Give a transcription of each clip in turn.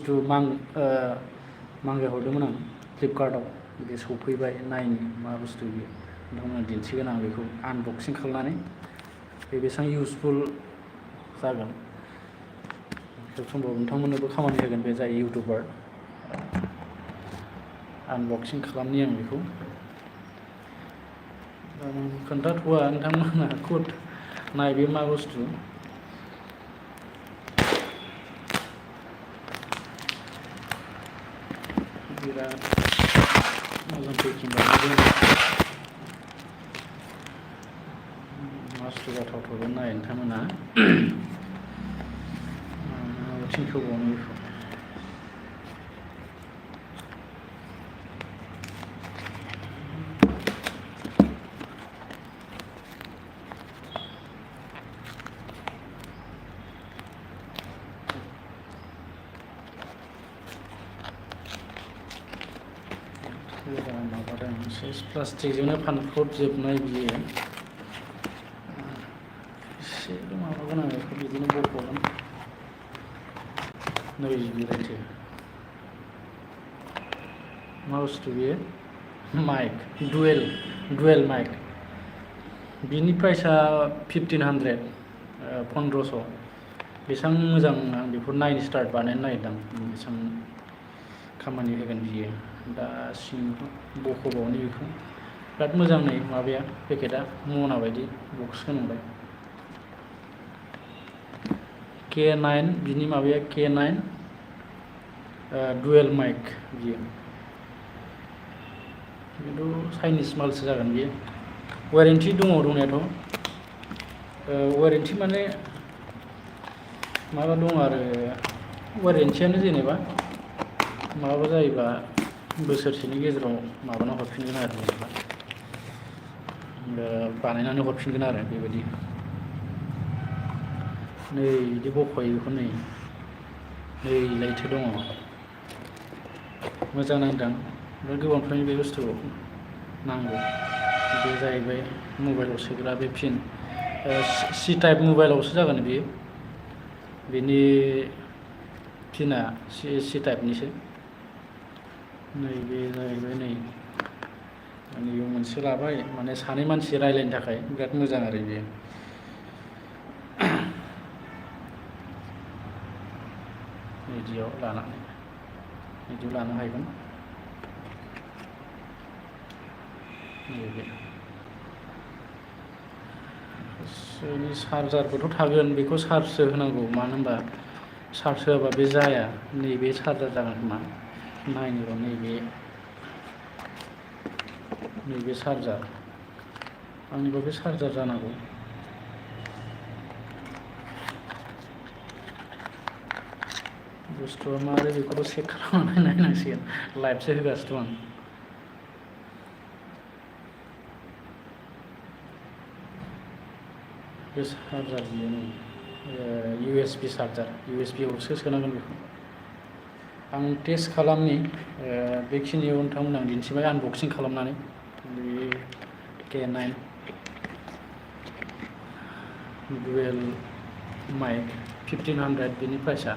मांगे हरदोंमोन आं फ्लिपकार्टआव बे सफैबाय नायनि मा बुस्थु बियो नोंथांमोना दिन्थिगोन आं बेखौ आनबक्सिं खालामनानै बे बेसेबां इउजफुल जागोन खेब समफ्राव नोंथांमोननोबो खामानि होगोन बे जाय इउटुबार आनबक्सिं खालामनि आं बेखौ खोन्थाथ'वा नोंथांमोना खुद नाय बे मा बुस्थु बिराद मोजां पेकिं बानायदों मस्त जाथावथावबो नाय नोंथांमोना थिन खेवबावनो बेखौ माबादों सेस प्लास्टिकजोंनो फानफ्रबजोबनाय बियो एसेल' माबागोन आं बेखौ बिदिनो बख'गोन नै बिलायथो मा बुस्थु बियो माइक डुवेल माइक बिनि प्राइसआ 1500 1500 बेसेबां मोजां आं बेखौ नायनो स्टार्ट बानायनो नागिरदों बेसेबां खामानि होगोन बियो दा सिं बख'बावनो बेखौ बिराद मोजां नै माबाया पेकेटआ मना बायदि बक्स गोनांलाय K9 बिनि माबाया K9 डुवेल माइक बियो खिन्थु चाइनिस मालसो जागोन बियो वारेन्टि दङ दंनायाथ' वारेन्टि माने माबा दं आरो वारेन्टियानो जेनेबा माबा जायोबा बोसोरसेनि गेजेराव माबाना हरफिनगोन आरो जेनेबा बानायनानै हरफिनगोन आरो बेबायदि नै बिदि बख'यो बेखौ नै लाइटो दङ मोजां नांदों ओमफ्राय गोबांनिफ्रायनो बे बुस्थुखौ नांगौ बे जाहैबाय मबाइलाव सोग्रा बे पिन सि टाइप मबाइलावसो जागोन बेयो बेनि पिना सि टाइपनिसो नैबे जाहैबाय नै बेयाव मोनसे लाबाय माने सानै मानसि रायलायनो थाखाय बिराद मोजां आरो बेयो बिदियाव लानानै बिदियाव लानो हागोन नैबे बेनि चार्जारबोथ' थागोन बेखौ चार्जसो होनांगौ मानो होनबा चार्ज होआबा बे जाया नैबे चार्जार जागोन खोमा नायनो र' नैबे चार्जार आंनिबा बे चार्जार जानांगौ बुस्थुआ मारै बेखौथ' चेक खालामनानै नायनांसिगोन लाइभसो होगासिनो दं आं बे चार्जार बियो नै USB चार्जार USB-आवसो सोनांगोन बेखौ आं टेस्ट खालामनि बेखिनियाव नोंथांमोन आं दिन्थिबाय आनबक्सिं खालामनानै बे K9 डुवेल माइक 1500 बेनि प्राइसआ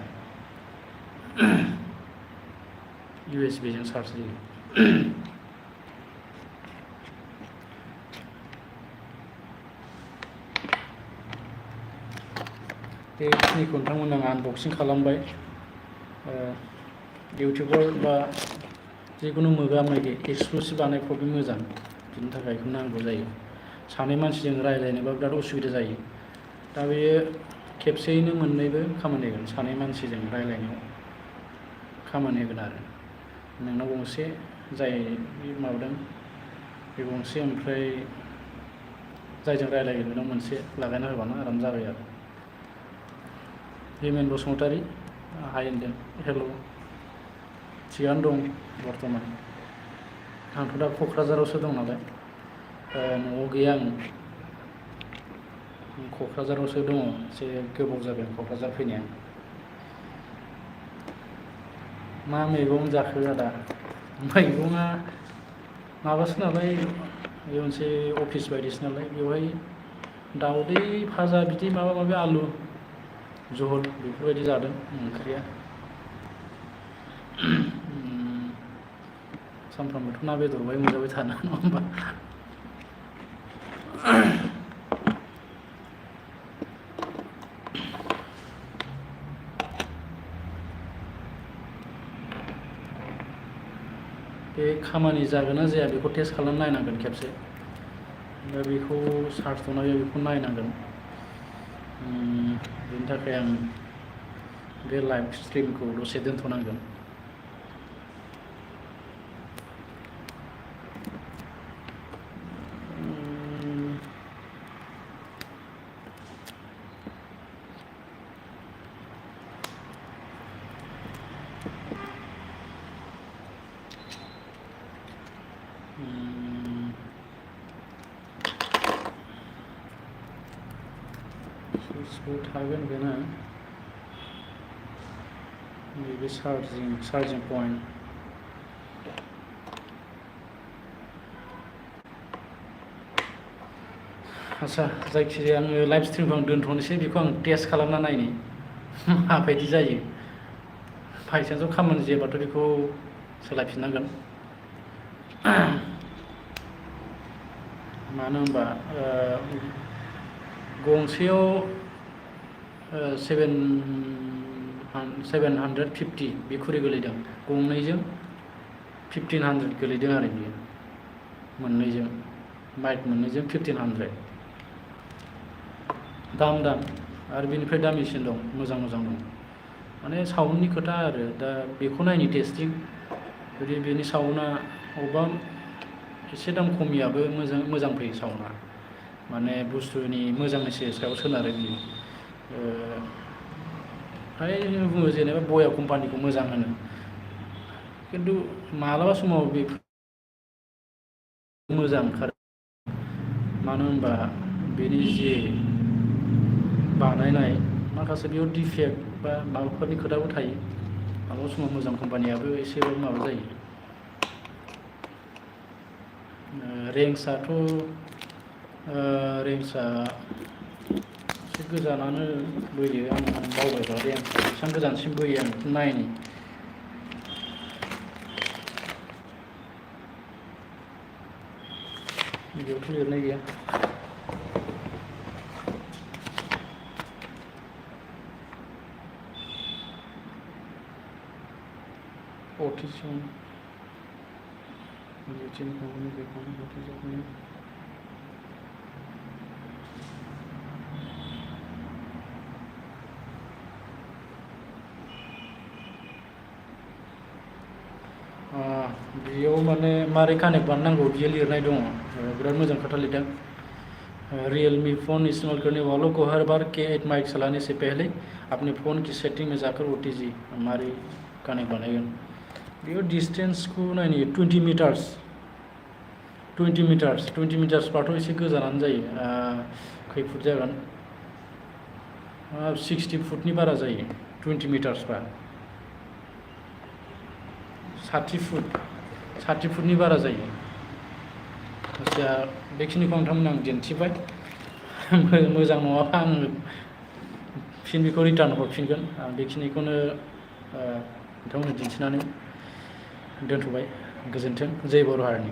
USB-जों चार्ज होयो बेखिनिखौ नोंथांमोन आं आनबक्सिं खालामबाय इउटुबार बा जिखुनु मोगा मोगि एक्सक्लुसिभ बानायफ्राव बे मोजां बिनि थाखाय बेखौ नांगौ जायो सानै मानसिजों रायज्लायनोबा बिराद असुबिदा जायो दा बेयो खेबसेयैनो मोननैबो खामानि होगोन सानै मानसिजों रायज्लायनायाव खामानि होगोन आरो नोंनाव गंसे जाय माबादों बे गंसे ओमफ्राय जायजों रायज्लायगोन बेनाव मोनसे लागायना होबानो आराम जाबाय आरो हेमेन बसुमतारी हाय होनदों हेल' थिगानो दं बर्थमान आंथ' दा क'क्राझारावसो दं नालाय न'आव गैया आं क'क्राझारावसो दङ एसे गोबाव जाबाय क'क्राझार फैनाया मा मैगं जाखो आदा मैगङा माबासो नालाय बे मोनसे अफिस बायदिसो नालाय बेवहाय दाउदै भाजा बिदि माबा माबि आलु जहल बेफोरबायदि जादों ओंख्रिया सानफ्रामबोथ' ना बेदर बाय मोनजाबाय थानो नङा होमबा? बे खामानि जागोन ना जाया बेखौ टेस्ट खालामना नायनांगोन खेबसे। दा बेखौ चार्ज दंना गैया बेखौ नायनांगोन। बेनि थाखाय आं बे लाइभ स्ट्रिमखौ दसे दोनथ'नांगोन। सुइचबो थागोन बेना नैबे चार्जिं पइन्ट आच्छा जायखिजाया आङो लाइभ स्ट्रिमखौ आं दोनथ'नोसै बेखौ आं टेस्ट खालामना नायनि माबायदि जायो। बाइचान्सआव खामानि जायाबाथ' बेखौ सोलायफिननांगोन। मानो होनबा गंसेयाव 750 बिखुरि गोलैदों, गंनैजों 1500 गोलैदों आरो बियो मोननैजों माइक मोननैजों 1500 दाम आरो बेनिफ्राय दामिसिन दं, मोजां दं। माने साउन्डनि खोथा आरो दा बेखौ नायनि टेस्टिं जुदि बेनि साउन्डआ अबेबा एसे दाम खमियाबो मोजां फैयो साउन्डआ। माने बुस्थुनि मोजांनि सायाव सोनारो बियो। फ्राय बुङो जेनेबा बया कम्पानिखौ मोजां होनो, खिन्थु मालाबा समाव बेफोर मोजां ओंखारो। मानो होनबा बेनि जि बानायनाय माखासे बेयाव डिफेक्ट बा माबाफोरनि खोथाबो थायो। मालाबा समाव मोजां कम्पानियाबो एसेबाबो माबा जायो। रेंजआथ' रेंजआ एसे गोजानानो बोयो, आं बावबायबा रेंजआ बेसेबां गोजानसिम बोयो आं बेखौ नायनि। बेयावथ' लिरनाय गैया। अटिसन बेयाव माने मारै कानेक्ट बानायनांगौ बियो लिरनाय दङ। बिराद मोजां खोथा लिरदों। रियलमी फ़ोन इस्तेमाल करने वालों को हर बार K8 माइक चलाने से पहले अपने फ़ोन की सेटिंग में जाकर OTG मारै कानेक्ट बानायगोन। बेयाव डिस्टेन्सखौ नायनि 20 मिटार्सबाथ' एसे गोजानानो जायो। खै फुट जागोन, 60 फुटनि बारा जायो 20 मिटार्सबा। 60 फुटनि बारा जायो। आच्छा बेखिनिखौ नोंथांमोन आं दिन्थिबाय। मोजां नङाबा आङो फिन बेखौ रिटार्न हरफिनगोन। आं बेखिनिखौनो नोंथांमोननो दिन्थिनानै दोनथ'बाय। गोजोन्थों। जय बर' हारिनि।